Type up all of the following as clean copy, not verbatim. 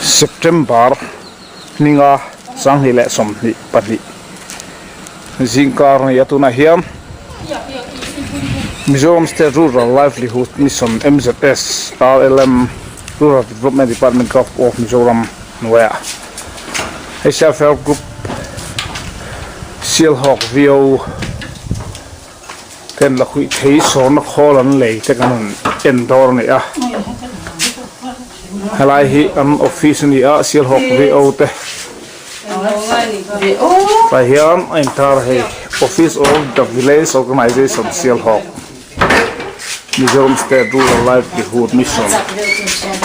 September hminga 2022 zingkar a ni a tunah hian Mizoram State Rural Livelihood Mission MZS RLM Rural Development Department Govt of Mizoram hnuaiah hei Self Help Group Sialhawk VO ten lakhuih thei sawrna khawl an lei te kan han en dawr a ni a helai hi an office a ni a Sialhawk VO te tah hian a intar a hei office of the village organisation Sialhawk Mizoram state rural livelihood mission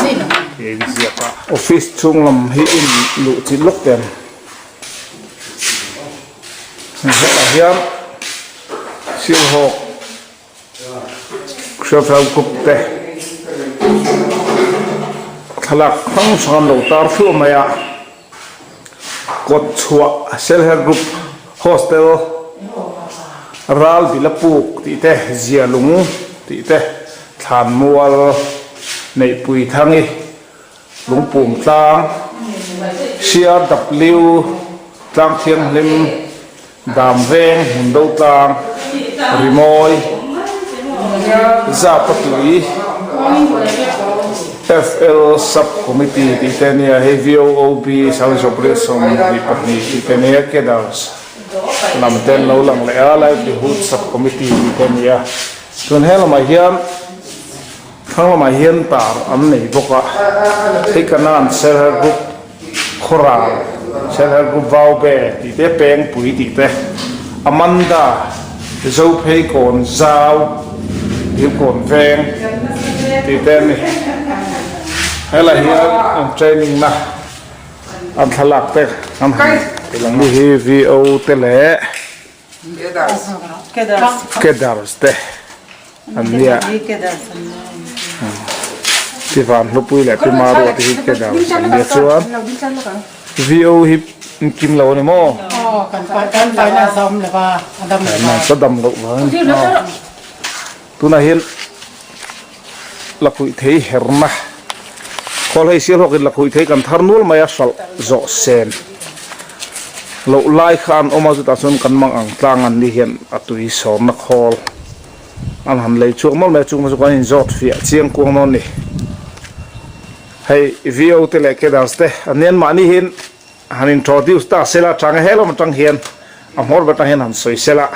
tih a inziak a office chhung lam hi en luh chilh lawk em. Hetah hian Silhawk Self Help Group te thlalak hrang hrang an lo tar thluah mai a, kawt chhuah Self Help Group Hostel ral bila puk tih te Zialung tih te Thlanmual Neihpui Thangi Lungpum tlang, CRW tlang thianghlim, Dam veng, Hmundo tlang, Rimawi, Zapatui, FL Sub Committee tih te ania, hei VOOB Service Operation tih pahnih tih te ania, Cadres lam te an lo lang leh a, Livelihood Sub Committee tih te ania. Chuan he lamah hian. Thlang lamah hian tar an nei bawk a, hei kanan Selher Group Khawral, Selher Group Vaube tih te, Pengpui tih te, Amanda, Zophei Kawn Zau, Dilkawn Veng tih te a ni. Helai hian an training na an thlalak te an han ti lang. Hei hi VO te leh. Kedars te an nia Pi Vanhlupui leh Pi Marua te hi Kedars an nia chuan VO hi kim lo a ni maw? Ka dam loh vang a ni tunah hian lakhuih thei herna khawl hei Sialhawkin lakhuih thei kan thar nual mai a hralh zawh sen loh lai kha an awm a chutah chuan kan mang ang tlang an ni hian a tui sawrna khawl an han lei chhuak mawlh mai a chung chu kan inzawt fiah chiang kuang dawn a ni hei VO te leh Kedars te an nia mahni hian han introduce ta sela tang he lam atang hian a hmawr ber atang hian han sawi sela.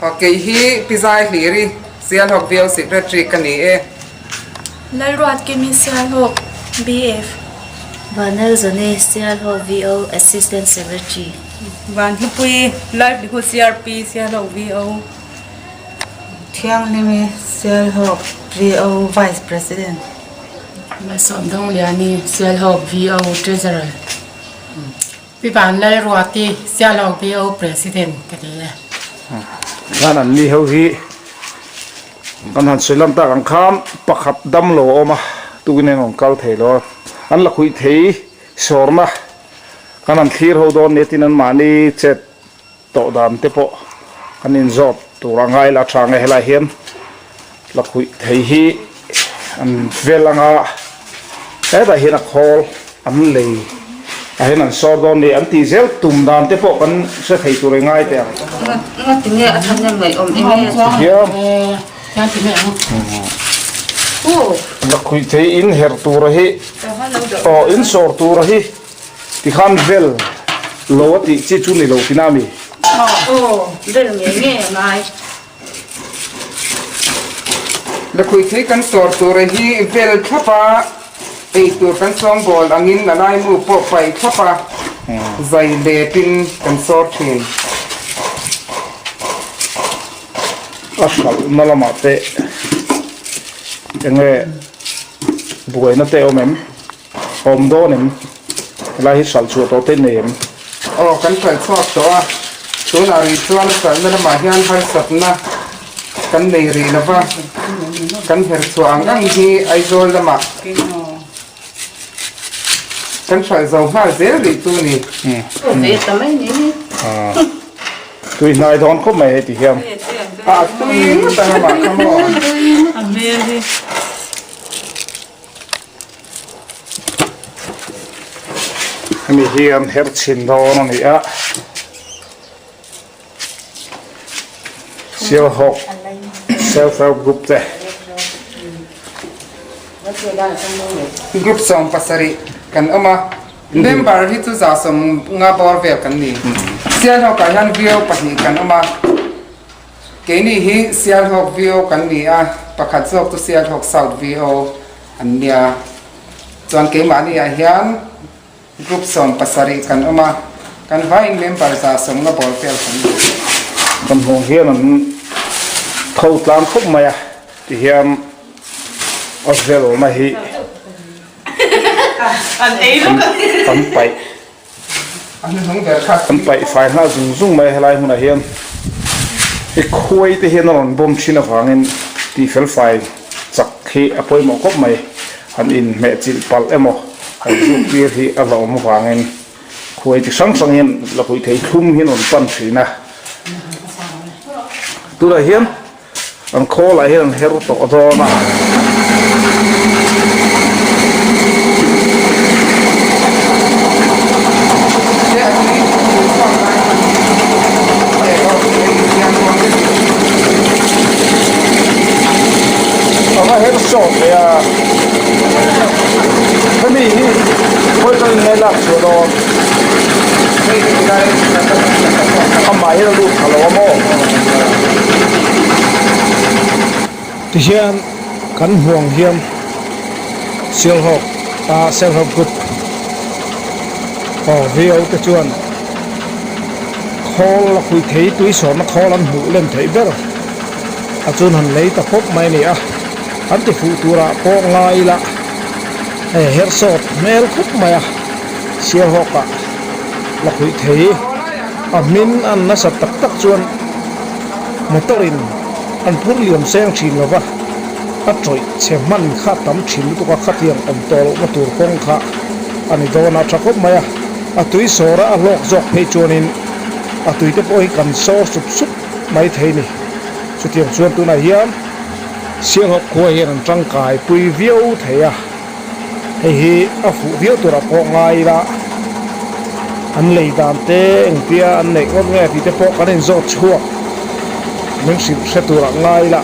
Aw kei hi Pi Zai Hliri Sialhawk VO Secretary ka ni e. Lalruat Kimi Sialhawk BF. Vanel Zane Sialhawk VO Assistant Secretary. Van Hlupui Livelihood CRP Sialhawk VO. Thianghlimi Sialhawk VO Vice President. Malsawmdawngliani Sialhawk VO Treasurer. Pi Vanlalruati Sialhawk VO President ka ni e. Khan an ni ho hi kan han sawi lam tak ang khan pakhat dam lo a awm a, tukin an rawn kal thei lo a, an la khuih thei sawrna kan han thlir ho dawn nia tin anmahni chet Tawh dan te pawh kan inzawt tur a ngai la tha nge helai hian lakhuih thei hi an vel anga hetah hian a khawl an lei ah hian an sawr dawn ni an tih zel tum dan te pawh kan hre thei tur i ngai teh ang. Lakhuih thei in her tura hi aw in sawr tura hi. Tikhan vel lo a tih chi chu ni lo tina mi? Aw, vel ngei ngei a ngai. Lakhuihthei kan sawr tur hi vel thlap a, ei tur kan sawngbawl angin a laimu pawh paih thlap a, zai lepin kan sawr thin. A hralhna lamah te enge buaina te awm em? Awm dawn em? Helai hi hralh chhuah tawh te nei em? Aw, kan hralh chhuak tawh a, tunah rih chuan hralhna lamah hian harsatna kan nei rih lo va, kan her chhuah ang ang hi Aizawl lamah kan hralh zo nghal zel rih chu a ni. Tui hnai dawn khawp mai hei ti hian. A tui ngawt ang amah kha maw? Hemi hi an her chhin dawn a ni a. Sialhawk Self Help Group te. Group 70 kan awm a, member hi chu 150 bawr vel kan ni. Sialhawkah hian VO pahnih kan awm a, keini hi Sialhawk VO kan ni a, pakhat zawk chu Sialhawk South VO an nia. Chuan keimahniah hian Group 70 kan awm a, kan vaiin member 150 bawr vel kan ni. Kan hmuh hian an tho tlang khawp mai a, tihian a velna hi an paih an paih fai nghal zung zung mai a helai hmunah hian i khuai te hian a rawn bawm thin avangin tihfel fai chak hi a pawimawh khawp mai. Han inhmeh chilh palh emaw han zuk tir hi a hlauhawm avangin khuai chi hrang hrang hian la huih thei thlum hian rawn pan thin a. Tunah hian an khawl ah hian an her tawh dawn a. A va her sawt leh a, hemi hi khawi tangin nge lak chhuah dawn? Amah hian a lut tha lo a maw? Tihian kan hmuang hian Sialhawk a Self Help Group aw VO te chuan khawl a khuih thei tui sawrna khawl an hmuh len theih ber. A chun han lei ta pawp mai a ni a, an ti fuh turah pawh ngai ila hei her sawt hmel khup mai a, Sialhawkah la khuih thei. A hmin an nasat tak tak chuan motor in an phur liam seng thin lo va, a tawih chhe hman kha tam thin lutuk a, khatiang awm tawh lohna tur kawng kha a ni dawn a, tha khawp mai a, a tui sawra a hlawk zawk phei chuanin a tuite pawh hi kan sawr sup sup mai thei ni. Chutiang chuan tunah hian Sialhawk khua hian an tangkai pui viau thei a, hei hi a fuh viau turah pawh ngai ila an lei dan te engtia an neih ngawt nge tih te pawh kan inzawt chhuak min hrilh hre turah ngai ila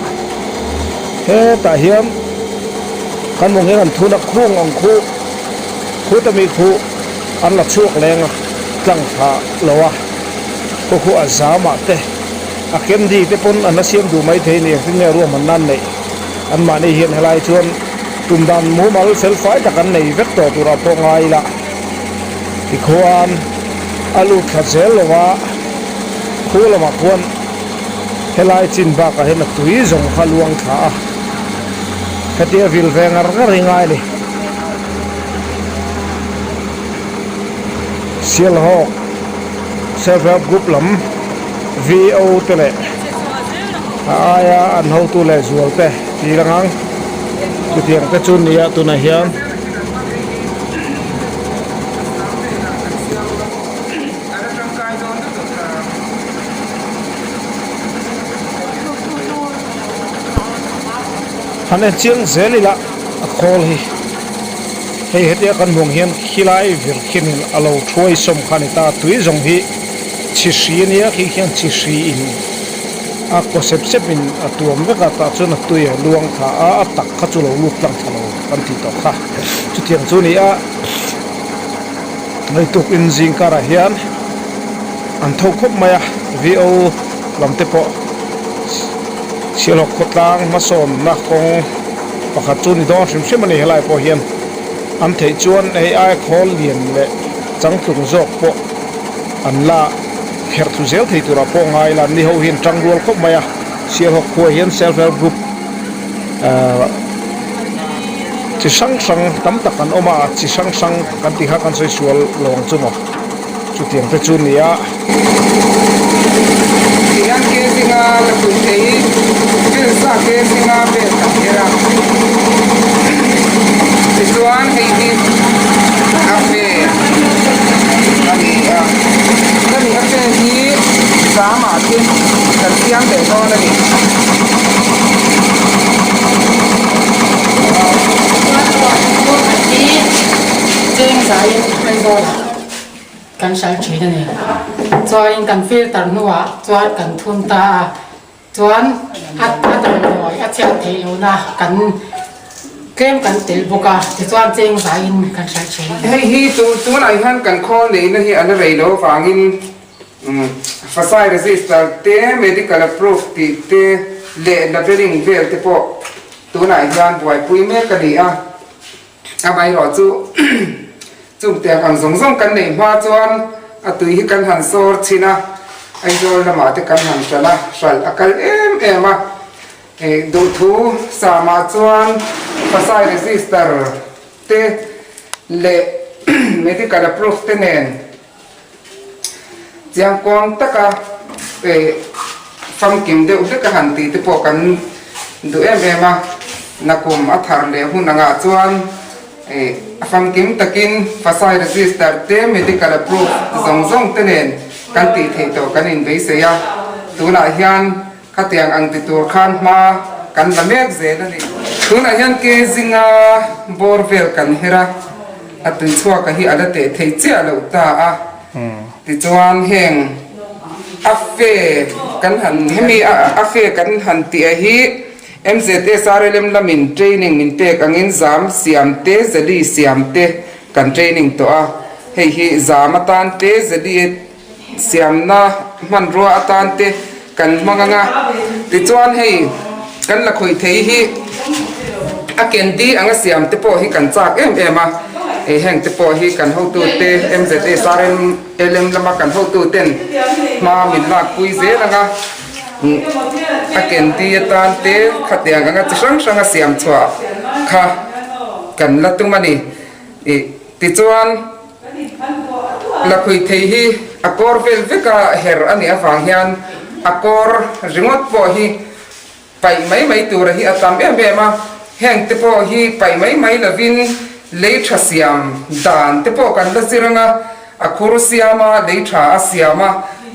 hetah hian kan mawng hian an thun a khung ang khu khuta mi khu an la chhuak leng a tlang thla lo a khaw khu a zamah te. A candy te pawn an la siam duh mai thei ni engtin nge ruahman nan neih an mahni hian helai chuan tum dan mumal fel fai tak an nei vek tawh turah pawh ngai ila tikhuan a lut thla zel lo va khu lamah khuan helai chin bakah hian a tui zawng kha luang thla a hetia vil ve ngar ngar hi ngai a ni. Sialhawk Self Help Group lam VO te leh a aia an hotu leh zual te tih lang ang chutiang te chu nia tunah hian. Han en chiang zel ila a khawl hi hei hetia kan hmuh ang hian khilai vir khianin a lo thuai sawm kha a ni ta tui zawng hi. Chi hri a nia khi khian chi hri in a kaw sep sep in a tuam vek a tah chuan a tui a luang thla a a tak kha chu lo lut tlang thla lo kan tih tawh kha chutiang chu a ni a hei tuk in zing karah hian an tho khawp mai a VO lam te pawh Sialhawk khawtlang hmasawnna kawng pakhat chu ni dawn hrim hrim a ni helai pawh hian an theih chuan hei ai khawl lian leh changtlung zawk pawh. An la kherh thlu zel thei turah pawh ngai ila an ni ho hian tang rual khawp mai a, Sialhawk khua hian self help group ahh chi hrang hrang tam tak an awm a, chi hrang hrang kan tih kha kan sawi sual lo ang chu maw chutiang te chu nia. Tihian ke zinga la pui thei vel sa ke zinga vel kan her a, tichuan hei hi a fe. A ni a, hemi a pen hi zamah te kan siam leh dawn a ni. kan hralh thin a ni. Chuanin kan filter hnuah chuan kan thun ta a, chuan a a damdawi a chhiat theih lohna kan tlem kan telh bawk a, tichuan cheng zaiin kan hralh thin a ni. Hei hi tunah hian kan khawl neihna hi a la rei lo avangin Fasai register te, medical approve tih te leh labelling vel te pawh tunah hian buaipui mek a ni a. Amaherawh chu chungtiang ang zawng zawng kan neih hma chuan a tui hi kan han sawr chhin a, Aizawl lamah te kan han hralh a, hralh a kal em em a. Duhthu samah chuan Fasai register te leh medical approve te nen Chiangkuang taka famkim deuh hlek a han tih te pawh kan duh em em a, nakum a thar leh hun angah chuan a famkim takin Fasai register te medical approve zawng zawng te nen kan tih theih tawh kan inbeisei a, tunah hian khatiang ang ti tur khan hma kan la mek zel a ni. Tunah hian ke zinga bawr vel kan her a, a tui chhuaka hi a la teh thei chiah loh ta a. Tichuan heng a fe kan han hemi a fe kan han tih a hi MZSRLM lamin training min pek angin zam siam te zali siam te kan training tawh a, hei hi zam atan te zali Siamna hmanrua atan te kan hmang ang a, tichuan hei kan la khawih thei hi a candy anga siam te pawh hi kan chak em em a, heng te pawh hi kan hotute MZSRLM lama kan hotuten hma min lakpui zel ang a, a candy atan te khatiang anga chi hrang hranga siam chhuah kha kan la tum a ni. Tichuan. Lakhuih thei hi a kawr vel veka her a nih avang hian a kawr ringawt pawh hi paih mai mai tura hi a tam em em a, heng te pawh hi paih mai mai lovin lei tha siam dan te pawh kan la zir anga a khur siama lei tha a siam a,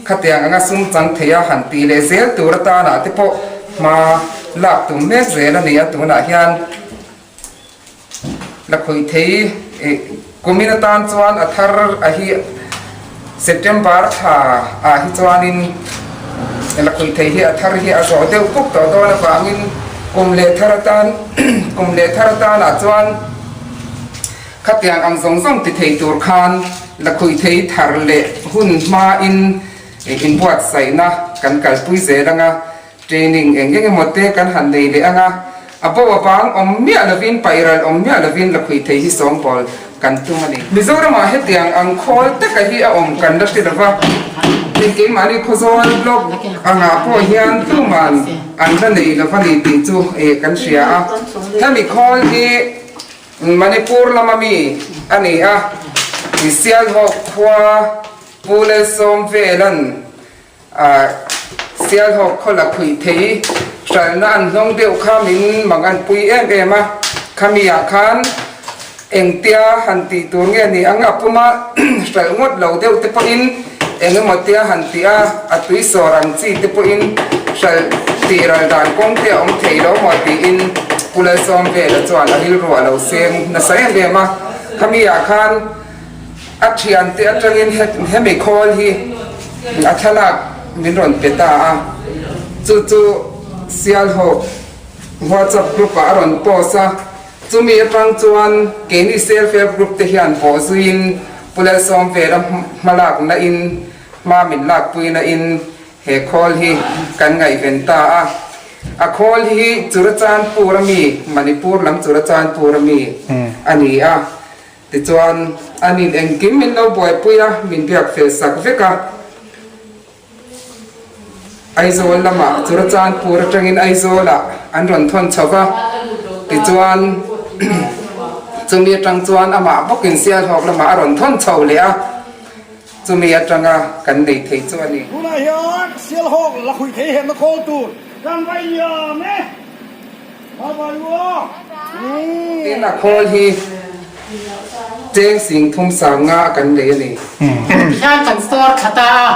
khatiang anga sum chang thei a han tih leh zel tur atana te pawh hma lak tum mek zel a ni a tunah hian. Lakhuih thei kumin atan chuan a thar a hi September thla ah hi chuanin lakhuih thei hi a thar hi a zawh deuh puk tawh dawn avangin kum leh thar atan kum leh thar atanah chuan khatiang ang zawng zawng ti thei tur khan lakhuih thei thar leh hun hmain inbuatsaihna kan kalpui zel anga. Training eng eng emaw te kan han nei leh ang a, a bo avang awm miah lovin paihral awm miah lovin lakhuih thei hi sawngbawl kan tum a ni. Mizoramah hetiang ang khawl taka hi a awm kan la hre lova, hei keimahni Khawzawl block angah pawh hian tuman an la nei lova ni tih chu kan hria a. Hemi khawl hi Manipur lama mi a ni a, Sialhawk khua Pu Lalsawmvelan Sialhawk khaw la khuih thei hralhna an hnawng deuh kha min mang an pui em em a, khami ah khan engtia han tih tur nge ni ang a puma hralh ngawt lo deuh te pawhin eng emaw tia han tih a, a tui sawr ang chi te pawhin hralh tih ral dan kawng te a awm thei lo maw tiin Pu Lalsawmvela chuan a rilru a lo seng nasa em em a, khami ah khan A thiante atangin hemi khawl hi a thlalak min rawn pe ta a, chu chu Sialhawk WhatsApp group ah a rawn post a, chumi atang chuan keini Self Help Group te hian pawh zuiin Pu Lalsawmvela hmalakna in hma min lakpuina in he khawl hi kan ngaihven ta a. A khawl hi Churachandpur ami, Manipur lam Churachandpur ami a ni a. Tichuan, anin engkim min lo buaipui a, min biak fel sak vek a. Aizawl lamah Churachandpur atangin Aizawlah an rawn thawn chho va, tichuan chumi atang chuan amah bawkin Sialhawk lamah a rawn thawn chho leh a, chumi atanga kan nei thei chu a ni. Tunah hian Sialhawk lakhuih thei hemna khawl tur kan va inliam e. Tin a khawl hi cheng sing thum sang nga kan nei a ni. Tihian kan store thla ta a,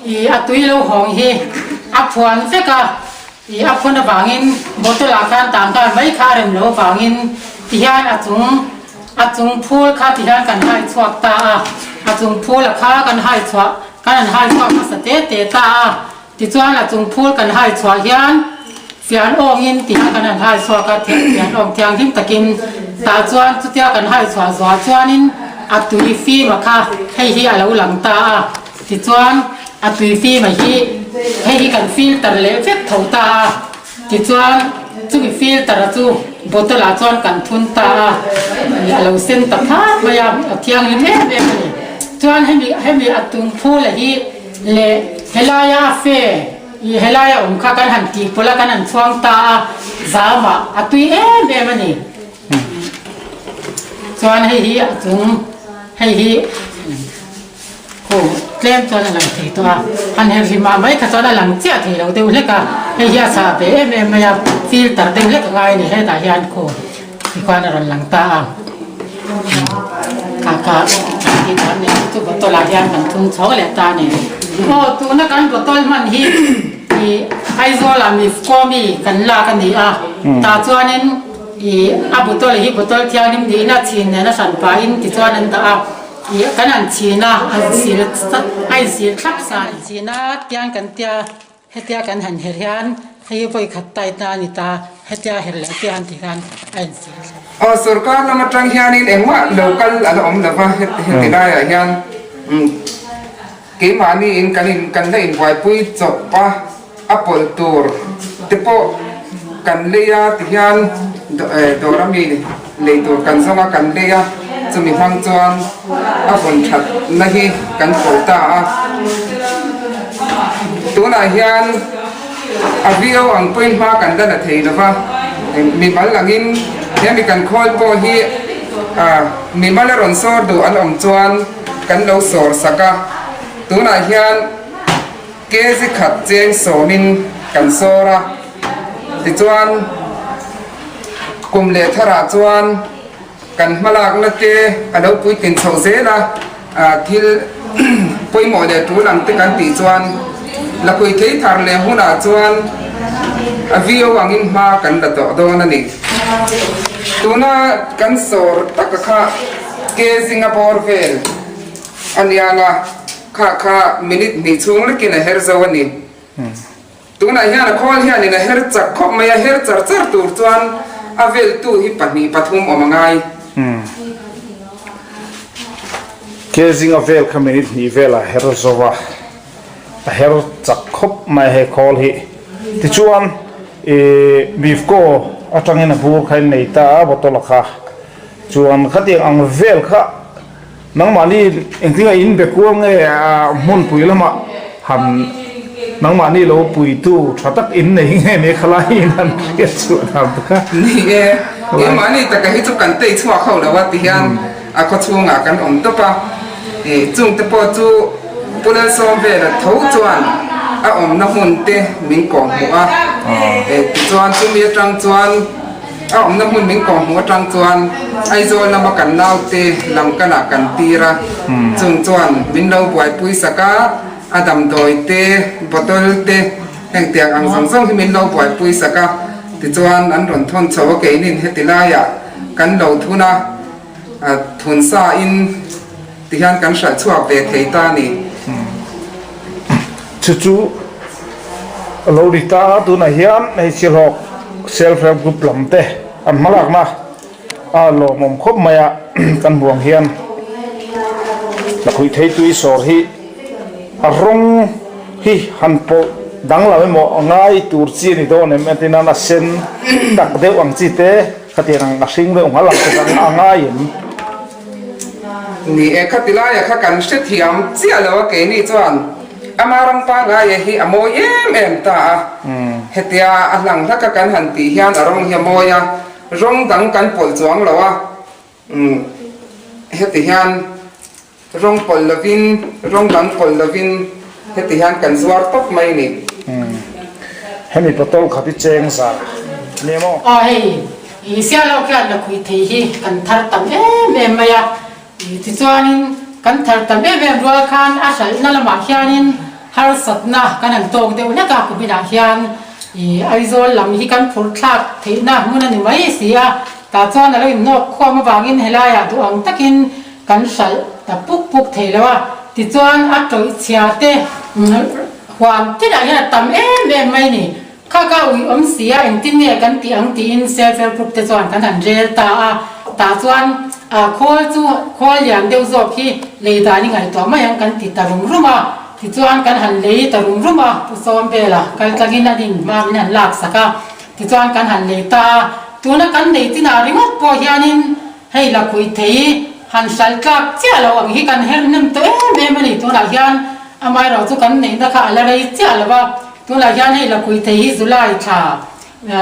i a tui lo hawng hi a phuan vek a, i a phuan avangin bottle ah khan tang nghal mai kha a rem lo avangin tihian a chung a chung phul kha tihian kan hai chhuak ta a. A chung phul a kha kan hai chhuah kan han hai chhuak hmasa te te ta a. Tichuan a chung phul kan hai chhuah hian fian awngin tiha kan han hai chhuak a, fian awng thianghlim takin tah chuan chutia kan hai chhuah zuah chuanin a tui fim a kha hei hi a lo lang ta a. Tichuan a tui fim a hi hei hi kan filter leh vek tho ta a. Tichuan chumi filter a chu bottle ah chuan kan thun ta a, a lo sen ta phak mai a, a thianghlim em em a ni. Chuan hemi hemi a tung phul a hi leh helaia a fe ih helaia awm kha kan han tih pawlh a kan han chhuang ta a, zamah a tui em em a ni. Chuan hei hi a chung hei hi. Aw, tlem chuan a lang thei tawh a, han her hlim ah mai kha chuan a lang chiah thei lo deuh hlek a, hei hi a sah ve em em mai a, filter deuh hlek a ngai a ni hetah hian khaw tikhuan a rawn lang ta a, kha kha tih dan nei chu bottle ah hian kan thun chho leh ta a ni. Aw, tuna kan bottle hman hi ih Aizawl ah Mifco mi kan lak a ni a, tah chuanin ih a bottle hi bottle thianghlim niin a chhin nen a hran pahin tichuan an dah a. Kan an chhin a, an sil a insil thlap sa an chhin a, tiang kan tia hetia kan han her hian hei vawi khat tight na a ni ta, hetia her leh tia han tih khan a insil thlap. Aw sorkar lam atang hianin engmah lo kal a la awm lova heti laiah hian keimahni in kan in kan la inbuaipui chawp a, a pawlh tur te pawh kan lei a tihian dawr ami lei tur kan zawng a kan lei a chumi hmang chuan a vawn that na hi kan pawlh ta a tunah hian a viau ang pawhin hma kan la la thei lova mimal angin hemi kan khawl pawh hi ah mimal a rawn sawr duh an awm chuan kan lo sawr sak a tunah hian. Kg khat cheng sawmin kan sawr a, tichuan kum leh tharah chuan kan hmalakna te a lo puitlin chhoh zel a, thil pawimawh leh tul ang te kan tih chuan lakhuih thei thar leh hunah chuan a viau angin hma kan la tawh dawn a ni. Tuna kan sawr taka kha kg nga bawr vel a niang a. Kha kha minute hnih chhung lekin a her zo a ni. Tunah hian a khawl hianin a her chak khawp mai a, her char char tur chuan a veltu hi pahnih pathum awm a ngai. Ke zinga vel kha minute hnih velah a her zo a, a her chak khawp mai he khawl hi. Tichuan ih Mifco atangin a bur kha in nei ta a bottle kha chuan khatiang ang vel kha Nangmahni engtinga in be kual nge a hmunpui lamah han nangmahni lo puitu tha tak in nei nge ni khalai in han hriat chhuah dan te kha. Ni e, keimahni taka hi chu kan tei chhuak ho lo a ti hian a khaw chhungah kan awm tawp a, chung te pawh chu Pu Lalsawm vela tho chuan a awmna hmun te min kawhhmuh a, tichuan chumi atang chuan A awmna hmun min kawhhmuh atang chuan Aizawl lama kan naute lam kanah kan tir a, chung chuan min lo buaipui sak a, a damdawi te, bottle te, heng tiang ang zawng zawng hi min lo buaipui sak a, tichuan an rawn thawn chho a keinin heti laiah kan lo thun a, thun sa in tihian kan hralh chhuak ve thei ta a ni. Chu chu a lo ni ta a, tunah hian hei Sialhawk Self Help Group lam te an hmalakna a lawmawm khawp mai a, kan hmuh ang hian Lakhuih Theitui sawr hi a rawng hi han pawlh danglam emaw a ngai tur chi a ni dawn em entir nan a sen tak deuh ang chi te khatiang ang a hring deuh nghal ang te kha a ngai em. Ni e, khati laia kha kan hrethiam chiah lo a keini chuan ama ram pangaia hi a mawi em em ta a, hetia a hlang hlaka kan han tih hian a rawng hi a mawi a, rawng dang kan pawlh chuang lo a, heti hian rawng pawlh lovin rawng dang pawlh lovin heti hian kan zuar tawp mai a ni. Hemi bottle khat hi cheng za nia maw? Aw hei I Sialawk hian lakhuih thei hi kan thar tam em em mai a, tichuanin kan thar tam em em rual khan a hralhna lamah hianin harsatna kan han tawk deuh hlek a, kuminah hian i Aizawl lam hi kan phurh thlak theihna hmun a ni mai si a, tah chuan a lo innawk khawm avangin helaiah duh ang takin kan hralh. ta puk puk thei lo a, tichuan a tawih chhia te huan tinah hian a tam em em mai ni. Kha ka ui awm si a, engtin nge kan tih ang tiin self help group te chuan kan han rel ta a, tah chuan a khawl chu khawl lian deuh zawk hi lei dan i ngaihtuah mai ang kan ti ta rum rum a, tichuan kan han lei ta rum rum a, Pu Sawmbela kal tlangin an in hma min han lak sak a, tichuan kan han lei ta a, tuna kan nei chinah ringawt pawh hianin hei lakhuih thei han hral tlak chiah lo ang hi kan her hnem tawh em em a ni, tunah hian amaherawhchu chu kan neihna kha a la rei chiah lo va. Tunah hian hei lakhuih thei hi July thla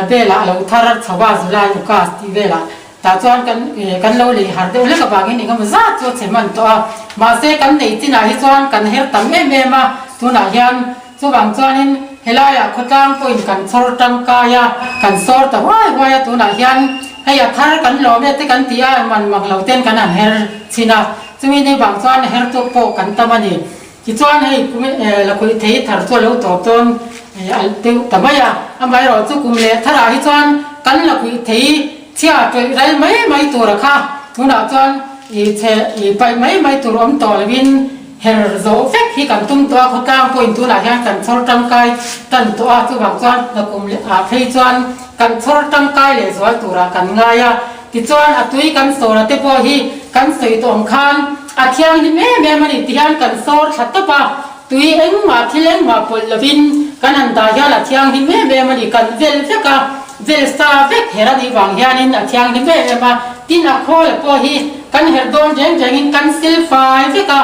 velah a lo thar chho a, July, August tih velah tah chuan kan kan lo lei har deuh hlek avangin engemaw zat chu a chhe hman tawh a. Mahse kan nei chinah hi chuan kan her tam em em a, tunah hian chuvang chuanin helaiah khawtlang pawhin kan chhawr tangkai a, kan sawr ta huai huai a, tunah hian hei a thar kan lawm e te kan ti a, man mak lo ten kan han her chhin a, chumi ni vang chuan her tu pawh kan tam a ni. Tichuan hei kum lakhuih thei thar chu a lo tawp dawn alh deuh ta mai a, amaherawh chu kum leh tharah hi chuan kan lakhuih thei chhia tawih ral mai mai tura kha tunah chuan ih chhe ih paih mai mai tur awm tawh lovin her zawh vek hi kan tum tawh a, khawtlang pawhin tunah hian kan chhawr tangkai tan tawh a, chuvang chuan kum leh ah phei chuan kan chhawr tangkai leh zual turah kan ngai a. Tichuan a tui kan sawra te pawh hi kan sawi tawh ang khan a thianghlim em em a ni ti hian kan sawr thla tawp a, tui engmah thil engmah pawlh lovin kan han dah hian a thianghlim em em a ni, kan vel vek a, vel sa vek her a nih vang hianin a thianghlim em em a, tin a khawla pawh hi kan herh dawn reng rengin kan sil fai vek a,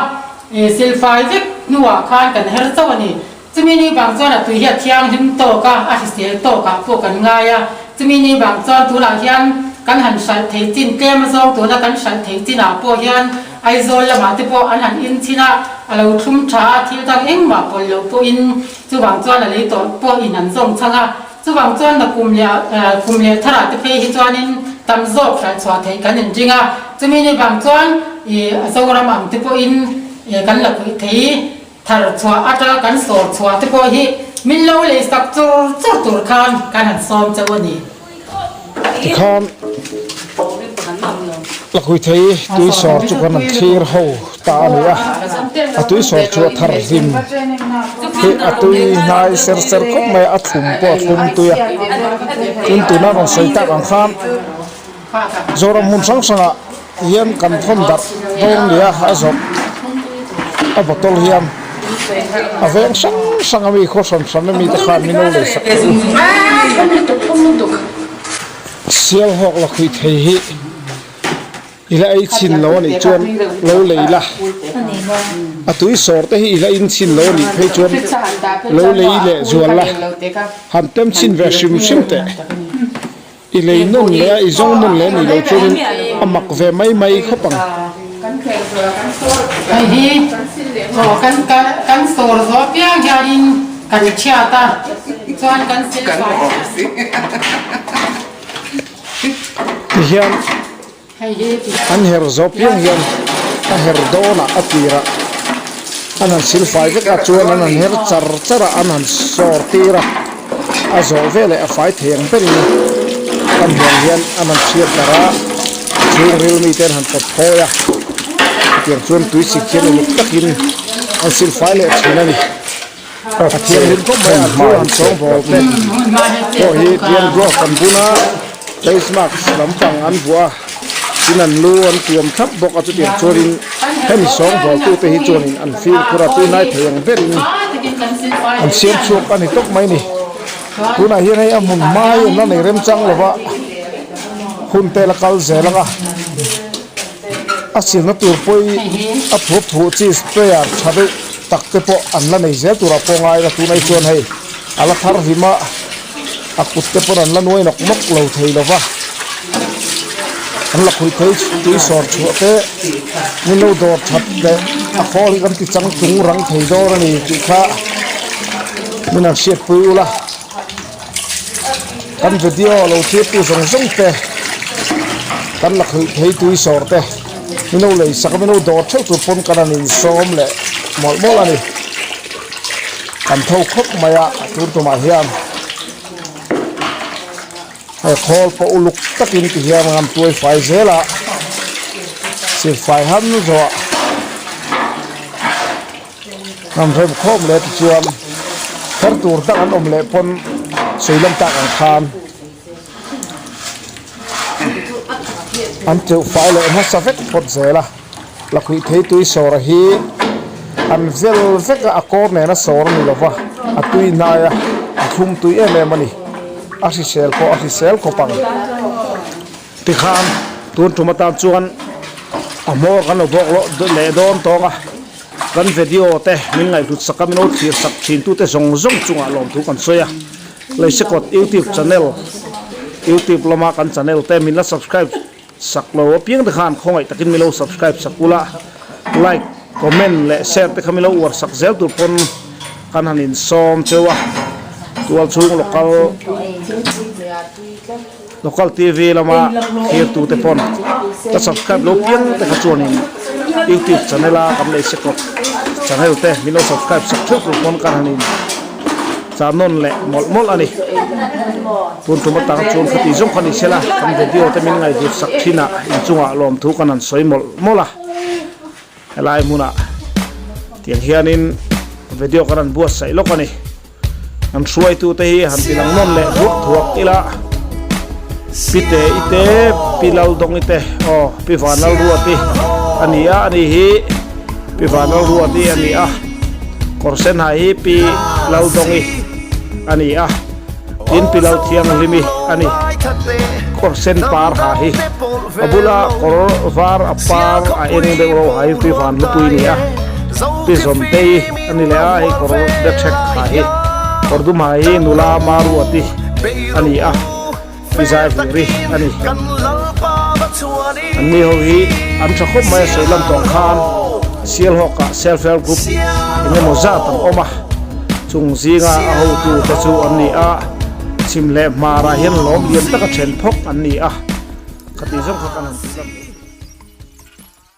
sil fai vek hnuah khan kan her chauh a ni. Chumi ni vang chuan a tui hi a thianghlim tawk a, a hrisel tawk ah pawh kan ngai a. Chumi ni vang chuan tunah hian kan han hralh thei chin tlem azawng tuna kan hralh thei chin ah pawh hian Aizawl lamah te pawh an han in chin a, a lo thlum tha a, thil dang engmah pawlh loh pawhin chuvang chuan a lei tawh pawhin an zawng chhang a. Chuvang chuan na kum leh kum leh tharah te phei hi chuanin tam zawk hralh chhuah theih kan inring a. Chumi ni vang chuan ih Zoram ang te pawhin kan la pui thei. Thar chhuah atanga kan sawr chhuah te pawh hi min lo lei sak chur chur tur khan kan han sawm chauh a ni. Tikhan lakhui thei tui sawr chu kan han thlir ho ta a ni a, a tui sawr chu a thar hlim hi a tui hnai ser ser khawp mai a, a thlum pawh a thlum tui a, tin tuna rawn sawi tak ang khan Zoram hmun hrang hrangah hian kan thawn darh dawn nia a zawrh a bottle hian a veng hrang hrang a mi khaw hran hran a mi te khan min lo lei sak teh u. Sialhawk lakhuih thei hi i la ei chhin lo a nih chuan lo lei la, a tui sawr te hi i la in chhin lo a nih phei chuan lo lei leh zual la, han tem chhin ve hrim hrim teh. I lei nawn leh a, i zawng nawn leh a nih loh chuanin a mak ve mai mai khawp ang. Hei hi chaw kan kan sawr zawh piang hianin kan chhiat a, chuan kan sil fai. Tihian an her zawh piang hian a her dawnah a tirah an han sil fai vek a, chuan an han her char char a, an han sawr tir a, a zawh veleh a fai thei ang berin kan hmuh ang hian an han chhiat darh a, chhungril mite an han pawt phawi a, chutiang chuan tui sik hian uluk takin an sil fai leh thin a ni. A thianghlim khawp mai a, an thu han sawngbawl te pawh hi tiang glove an bun a, face mask lampang an vuah a, tin an lu an tuam thlap bawk a, chutiang chuanin hemi sawngbawl tute hi chuanin an fimkhur a, tuihnai thei ang berin an siam chhuak a ni tawp mai a ni. Tunah hian hei a hmun hma hi an la nei remchang lova, hun te la kal zel ang a, a silna tur pawh hi a phuah phuh chi sprayer tha deuh. Tak te pawh an la nei zel turah pawh ngai ila tunah hi chuan hei a la thar hlim a, a kut te pawn an la nuai nawk nawk lo thei lo va, an la khuih phei tui sawr chhuah te min lo dawr that leh a khawl hi kan ti chang tung rang thei dawn a ni tih kha min han hriatpui ula, kan video lo thirtu zawng zawng te kan la khuih phei tui sawr te. Min lo lei sak a, min lo dawr theuh tur pawn kan han insawm leh mawlh mawlh a ni. Kan tho khawp mai a tun tumah hian hei khawl pawh uluk takin ti hian an tuai fai zel a, silfai han zawh. An rem khawm leh tichuan her tur tak an awm leh pawn sawi lam tak ang khan an teuh fai leh hmasa vek phawt zel a, lakhuih thei tui sawr hi an vel vek a, a kawr nena sawr a ni lo va, a tui hnai a, a thlum tui em em a ni, a hrisel pawh a hrisel khawp ang. Tikhan tun tum atan chuan a hmawr kan lo bawk loh leh dawn tawng a, kan video te min ngaihhlut sak a, min lo thlir sak thin tute zawng zawng chungah lawmthu kan sawi a, Leisekawt YouTube channel YouTube lama kan channel te min la subscribe sak lo apiang te khan khawngaih takin min lo subscribe sak ula, like, comment leh share te kha min lo uar sak zel tur pawn kan han insawm cheu a, tualchhung local. Local TV lama thirtute pawn ka subscribe lo piang te kha chuanin YouTube channel a kan lei se kawt channel te min lo subscribe sak theuh tur pawn kan han in chah nawn leh mawlh mawlh a ni. Tun tum atang chuan khati zawng kha ni sela kan video te min ngaihhlut sak thin a inchungah lawmthu kan han sawi mawlh mawlh a. Helai hmunah tiang hianin video kan han buatsaih lawk a ni. An hruaitute hi han ti lang nawn leh thuak thuak ila Pi Te i te, Pi Laldawng i te, aw Pi Vanlalruati a ni a, ani hi Pi Vanlalruati a ni a, kawr sen ha hi Pi Laldawngi a ni a, tin Pi Lalthianghlimi a ni, kawr sen par ha hi a bula kawr var a par a eng deuh ro ha hi Pi Vanhlupui a ni a, Pi Zawmtei. A ni leh a, hei kawr deṭhek ha hi kawr dum ha hi nula Maruati a ni a, pi Zaivuri a ni. An ni ho hi an tha khawp mai a sawi lan tawh khan Sialhawkah Self Help Group eng emaw zat an awm a, chung zinga a hotu te chu an ni a, chhim leh hmarah hian lawm lian taka then phawk an ni a, khati zawng kha kan han ti lam.